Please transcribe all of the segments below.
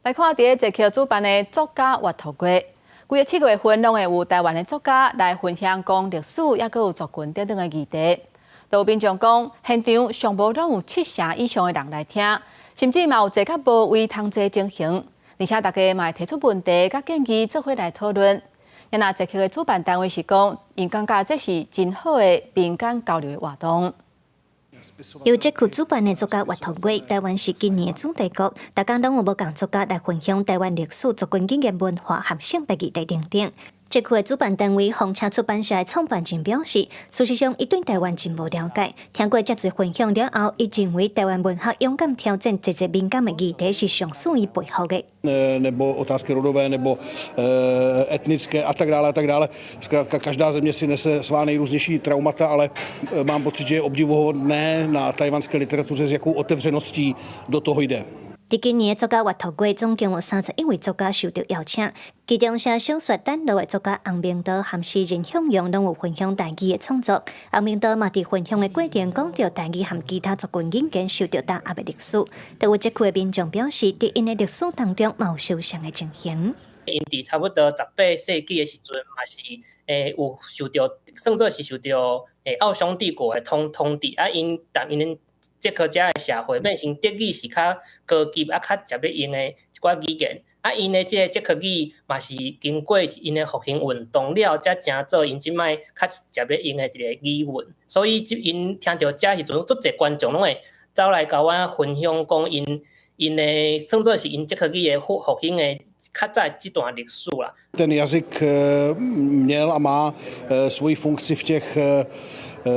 來看佇捷克主辦的作家閱讀月，規个7月份攏會有臺灣的作家來分享講歷史，抑閣有族群等等的議題。都有民眾講，現場上無攏有七成以上的人來聽，甚至嘛有坐較無位通坐情形。而且大家嘛會提出問題佮建議，做伙來討論。若捷克的主辦單位是講，𪜶感覺這是真好的民間交流的活動。由捷克主辦的作家閱讀月，臺灣是今年的主題國，逐工攏有無仝作家來分享臺灣歷史、族群語言文化和性別議題等等。捷克的主辦單位風車出版社的創辦人表示，事實上，伊對臺灣真無了解，聽過遮濟分享了後，伊認為臺灣文學勇敢挑戰濟濟敏感的議題是上使伊佩服的。 Nebo otázky rodové, nebo etnické a tak dále a tak dále. Zkrátka každá země si nese svá nejrůznější traumata, ale mám pocit, že je obdivuhodné na tchajwanské literatuře, s jakou otevřeností do toho jde. 佇今年的作家閱讀月，總共有31位作家受到邀請，其中寫小說《等路》的作家洪明德和詩人向陽攏有分享台語的創作。洪明德嘛佇分享的過程講著台語和其他族群語言受著打壓的歷史。都有捷克的民眾表示，佇𪜶的歷史當中嘛有相像的情形。𪜶佇差不多18世紀的時陣，嘛是有受著算做是受著奧匈帝國的統治啊，𪜶但𪜶捷克遮的社會變成德語是較高級啊，較捷欲用的一寡語言。啊，𪜶的這个捷克語嘛是經過𪜶的復興運動了，才成做𪜶這擺較捷欲用的一个語文。所以，這𪜶聽著遮時陣，足濟觀眾攏會走來共阮分享，講𪜶的算做是𪜶捷克語的復興的較早這段歷史啦。 Ten jazyk měl a má svoji funkci v těch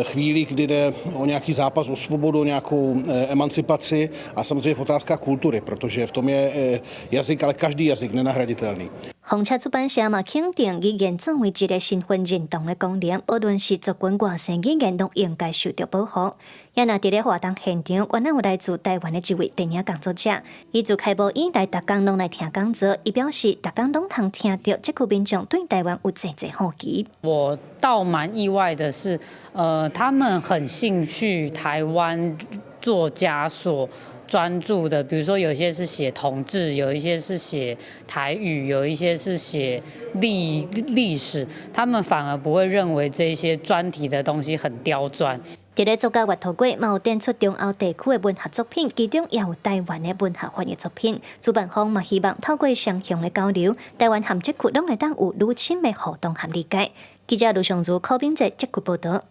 chvílích, kdy jde o nějaký zápas o svobodu, o nějakou emancipaci a samozřejmě v otázkách kultury, protože v tom je jazyk, ale každý jazyk nenahraditelný. 風車出版社嘛肯定語言作為一个身份認同的功能，無論是族群外省語言，攏應該受到保護。也若佇咧活動現場，原來有來自臺灣的一位電影工作者，伊自開播以來，逐工攏來聽講座。伊表示，逐工攏通聽著這區民眾對臺灣有濟濟好奇。我倒蠻意外的是，他們很興趣臺灣作家所專注的，比如說有些是寫同志，有一些是寫台語，有一些是寫歷史，他們反而不會認為這些專題的東西很刁鑽。佇咧作家閱讀月，嘛有展出中歐地區的文學作品，其中也有臺灣的文學翻譯作品。主辦方嘛希望透過雙向的交流，臺灣和捷克攏會當有愈深的互動和理解。記者盧尚如、柯炳哲捷克報道。